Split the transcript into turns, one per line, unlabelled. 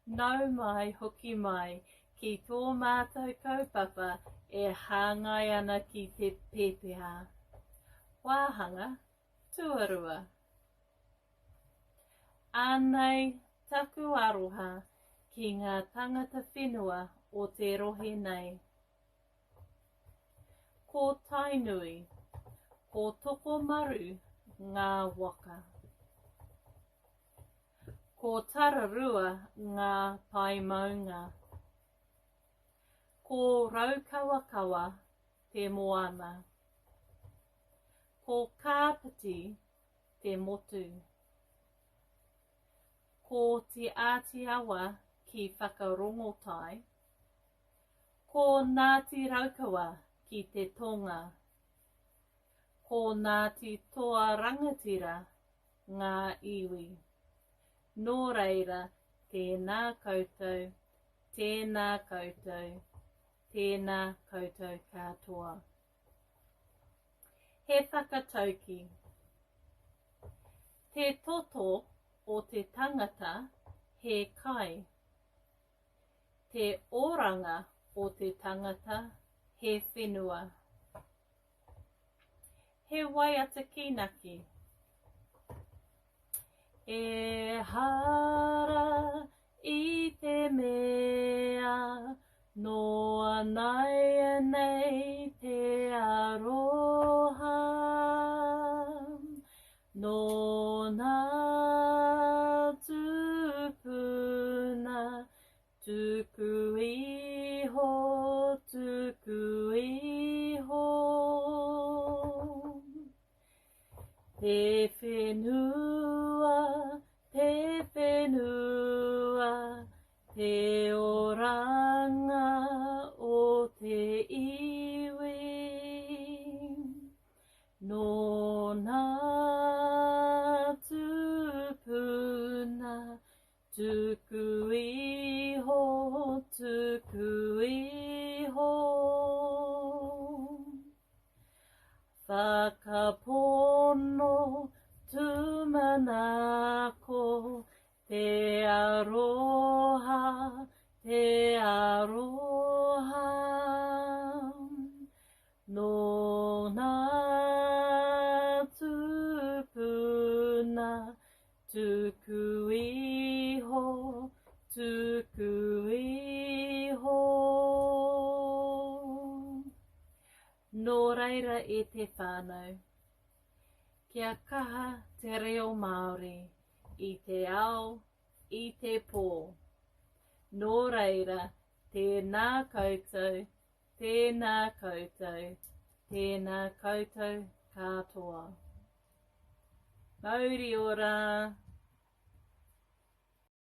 Nau mai hoki mai ki tō mātou kaupapa e hāngai ana ki te pepeha. Wāhanga tuarua. Anei taku aroha ki ngā tangata whenua o te rohe nei. Ko Tainui, ko Tokomaru ngā waka. Ko Tararua ngā pae maunga. Ko Raukawakawa te moana. Ko Kāpiti te motu. Ko Te Āti Awa ki Whakarongotai. Ko Ngāti Raukawa ki te tonga. Ko Ngāti Toa Rangatira ngā iwi. Nō reira, tēnā koutou, tēnā koutou, tēnā koutou katoa. He whakatauki. Te toto o te tangata he kai. Te oranga o te tangata he whenua. He waiata kīnaki. Ehara i te mea noa nāianei te aroha nōna tūpuna Tuku iho, tuku iho. Te whenua, te whenua, te oranga o te iwi. Nōna tūpuna Tuku iho, tuku iho. Whakapono, tūmanako, te aroha, te aroha. Nōna tūpuna, Tuku iho, tuku iho. Nō reira e te whānau, kia kaha te reo Māori i te ao, i te pō. Nō reira, tēnā koutou, tēnā koutou, tēnā koutou katoa. Mauri ora!